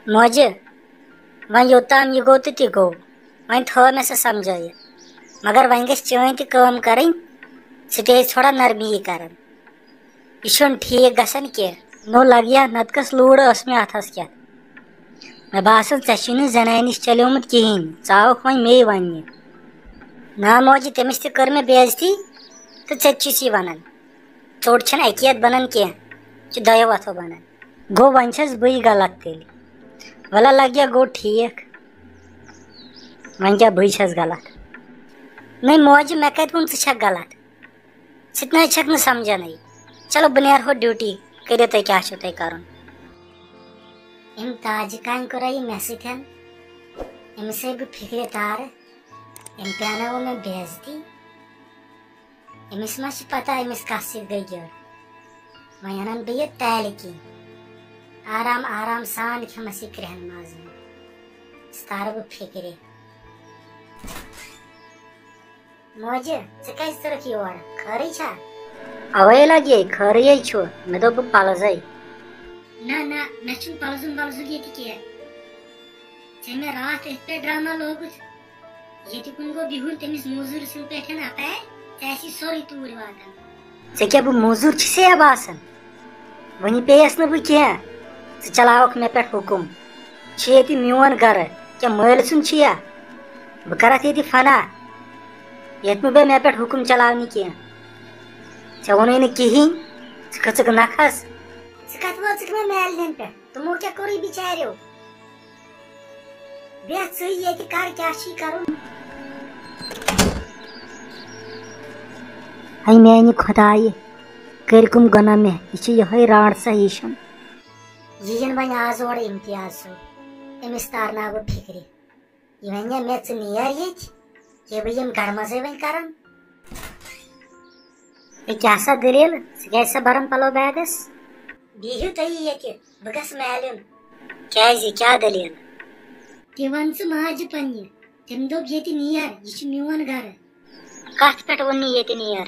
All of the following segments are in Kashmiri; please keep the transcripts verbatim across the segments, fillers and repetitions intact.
موجہِ، وۄنۍ یوٚتام یہِ گوٚو تہٕ تہِ گوٚو، وۄنۍ تھٲو مےٚ سۄ سمجھٲیِتھ۔ مگر وۄنۍ گژھِ چٲنۍ تہِ کٲم کرٕنۍ، ژٕ تہِ ٲسۍ تھوڑا نرمی کران۔ یہِ چھُنہٕ ٹھیٖک گژھان کینٛہہ۔ نو لگیا، نتہٕ کس لوٗر ٲس مےٚ اتھس کٮ۪تھ۔ مےٚ باسان، ژےٚ چھُے نہٕ زنانہِ نِش چلیومُت کِہیٖنۍ، ژٕ آوکھ وۄنۍ مے وننہِ۔ نا موجہِ، تٔمِس تہِ کٔر مےٚ بے عزتی، تہٕ ژےٚ تہِ چھُس یہِ ونان۔ ژوٚٹ چھَنہٕ اَکی یَتھ بَنان کینٛہہ، یہِ چھِ دۄیو اَتھو بَنان۔ گوٚو، وۄنۍ چھَس بٕے غلط تیٚلہِ۔ وَلہٕ لَگہِ ہا گوٚو ٹھیٖک۔ وۄنۍ کیٛاہ، بٕے چھَس غلط؟ نَے موجہِ، مےٚ کَتہِ ووٚن ژٕ چھَکھ غلط؟ ژٕ تہِ نَے چھَکھ نہٕ سَمجھانٕے۔ چلو، بہٕ نیرٕ ہو ڈیوٹی، کٔرِو تُہۍ کیٛاہ چھُو تۄہہِ کَرُن۔ أمۍ تاجہِ کامہِ کوٚرا یہِ مےٚ سۭتۍ؟ أمِس ہے بہٕ فِکرِ تارٕ، أمۍ پیٛاناوو مےٚ بے عزتی۔ أمِس ما چھِ پتہ أمِس کَس سۭتۍ گٔے گِر؟ وۄنۍ اَنَن بہٕ یہِ تالہِ کِنۍ۔ آرام آرام سان کھٮ۪مَس یہِ کرٛٮ۪ہن مازَن۔ ژٕ تارٕ بہٕ فِکرِ۔ موجہِ، ژٕ کیٛازِ ژٔرٕکھ یور؟ خٲرٕے چھا؟ اَوَے لَگے، خٲرٕے چھُ۔ مےٚ دوٚپ بہٕ پَلزَے۔ نہ، نہ، مےٚ چھُنہٕ پَلزُن وَلزُن ییٚتہِ کینٛہہ۔ ژےٚ مےٚ راتھ أتھۍ پٮ۪ٹھ ڈرامہ لوگُتھ۔ ییٚتہِ کُن گوٚو بِہُن تٔمِس موٚزوٗرۍ سٕنٛدۍ پٲٹھۍ اَپٲرۍ، ژےٚ آسی سورُے توٗرۍ واتان۔ ژےٚ کیٛاہ، بہٕ موٚزوٗر چھُسے باسان؟ وۄنی پیٚیَس نہٕ بہٕ کینٛہہ، ژٕ چلاوَکھ مےٚ پٮ۪ٹھ حُکُم۔ چھِ ییٚتہِ میون گَرٕ، کیٛاہ مٲلۍ سُنٛد چھُ یا؟ بہٕ کَرَتھ ییٚتہِ فنا، ییٚتہِ نہٕ بہٕ مےٚ پٮ۪ٹھ حُکُم چلاونہِ کینٛہہ۔ ژےٚ ووٚنُے نہٕ کِہیٖنۍ، ژٕ کھٔژٕکھ نَکھَس۔ ژٕ کَتھ وٲژٕکھ مےٚ مالِنٮ۪ن پٮ۪ٹھ؟ تِمو کیٛاہ کوٚرُے بِچاریو؟ بیٚہہ ژٕے ییٚتہِ، کر کیٛاہ چھُے کرُن۔ ہے میانہِ خۄدایہِ، کٔرۍ کٕم گۄناہ مےٚ، یہِ چھِ یِہوٚے رانٛٹھ سا ہِش۔ یہِ یِن وۄنۍ آز اورٕ امتیاز صٲب، أمِس تارناو بہٕ فِکرِ۔ یہِ وَنہِ مےٚ، ژٕ نیر ییٚتہِ، یہِ بہٕ یِم گڑمَزٕے وۄنۍ کران۔ ہے، کیٛاہ سا دٔلیٖل؟ ژٕ کیٛازِ سا بَران پَلو بیگَس؟ بِہِو تُہۍ ییٚتہِ، بہٕ گژھٕ مالیُن۔ کیٛازِ؟ کیٛاہ دٔلیٖل؟ تہِ وَن ژٕ ماجہِ پننہِ۔ تٔمۍ دوٚپ، "ییٚتہِ نیر، یہِ چھُ میون گرٕ۔" کَتھ پٮ۪ٹھ ووٚن نہٕ ییٚتہِ نیر؟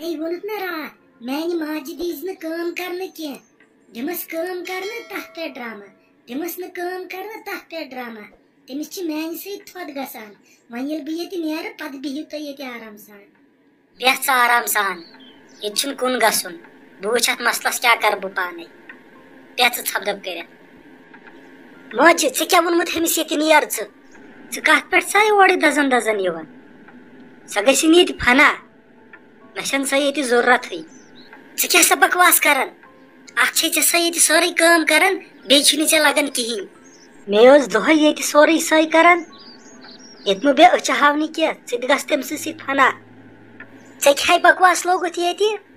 ہے، ووٚنُتھ نہ راتھ، میانہِ ماجہِ دیٖزِ نہٕ کٲم کرنہٕ کینٛہہ۔ دِمَس کٲم کرنہٕ، تَتھ پٮ۪ٹھ ڈرامہ۔ دِمَس نہٕ کٲم کرنہٕ، تَتھ پٮ۪ٹھ ڈرامہ۔ تٔمِس چھِ میانہِ سۭتۍ تھۄد گژھان۔ وۄنۍ ییٚلہِ بہٕ ییٚتہِ نیرٕ، پَتہٕ بِہِو تُہۍ ییٚتہِ آرام سان۔ بیٚہہ ژٕ آرام سان، ییٚتہِ چھُنہٕ کُن گژھُن۔ بہٕ وٕچھِ اَتھ مسلَس کیٛاہ کَرٕ بہٕ پانَے۔ بیٚہہ ژٕ ژھۄپہٕ دَب کٔرِتھ۔ موجہِ، ژےٚ کیٛاہ ووٚنمُت أمِس ییٚتہِ نیر ژٕ؟ ژٕ کَتھ پٮ۪ٹھ سا یورٕ دَزَن دَزَن یِوان؟ سۄ گژھِ نہٕ ییٚتہِ فنا۔ مےٚ چھَنہٕ سۄ ییٚتہِ ضروٗرتھٕے۔ ژٕ کیٛاہ سا بکواس کران؟ اکھ چھے ژےٚ سۄ ییٚتہِ سٲرٕے کٲم کران، بیٚیہِ چھُے نہٕ ژےٚ لگان کِہیٖنۍ۔ مےٚ ٲس دۄہے ییٚتہِ سورُے سۄے کران۔ ییٚتہِ نہٕ بیٚیہِ أچھ ہاونہٕ کینٛہہ، ژٕ تہِ گژھ تٔمۍ سٕنٛدۍ سۭتۍ فنا۔ ژےٚ کیٛاہ بکواس لوگُتھ ییٚتہِ؟